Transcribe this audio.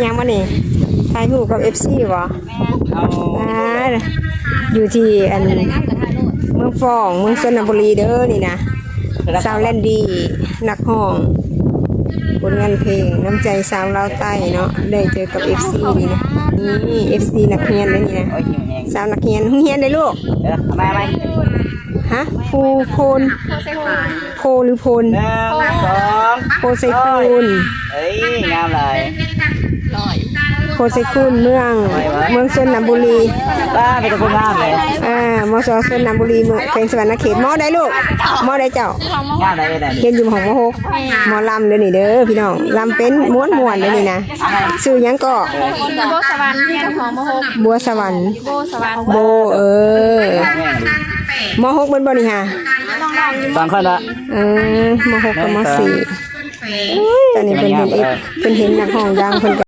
ຍັງບໍ່ນີ້? ຖ່າຍຮູບກັບເອັຟຊີບໍ່? ແມ່ນ. ອ່າ ຢູ່ທີ່ອັນເມືອງຟອງ ເມືອງຊົນນະບູລີເດີນີ້ນະ. ສາວແລນດີ ນັກຮ້ອງ ຜົນງານເພງ ນ້ຳໃຈຊາວລາວໃຕ້ເນາະ ໄດ້ເຈີກັບເອັຟຊີນີ້ນະ. ນີ້ເອັຟຊີນັກຮຽນເດ້ນີ້ນະ. ສາວນັກຮຽນ ໂຮງຮຽນໃດລູກ? ເອີ ເອົາໃໝ່ ເອົາໃໝ່. ຮະ? ພູໂພນ ໂພ ຫຼື ໂພນ? ໜຶ່ງ ສອງ ໂພໄຊຄູນ. ເອີຍ ງາມຫຼາຍ. ໂພໄຊຄູນ ເມືອງ ເມືອງຊົນນະບູລີ. ປ້າ ເປັນຕາຜູ້ງາມເລີຍ. ເອີ ມສ ຊົນນະບູລີ ເມືອງ ແຂວງສະຫວັນນະເຂດ. ມໍໃດລູກ? ມໍໃດເຈົ້າ? ງາມຫຼາຍເລີຍ. ຮຽນຢູ່ຫ້ອງ ມໍຫົກ. ໝໍລຳເດີນີ້ເດີພີ່ນ້ອງ ລຳເປັນ ມ່ວນໆເດີນີ້ນະ. ຊື່ຫຍັງເກາະ? ຊື່ບົວສະຫວັນ ຮຽນຫ້ອງ ມໍຫົກ. ບົວສະຫວັນ ໂບສະຫວັນ. ໂບ ເອີ ມໍຫົກເບິດບໍ່ນີ້ຫາ? ສອງຄົນລະ. ເອີ ມໍຫົກກັບມໍສີ່. ຕອນນີ້ເພິ່ນເຫັນ ເອີ ເພິ່ນເຫັນນັກຮ້ອງດັງ ເພິ່ນ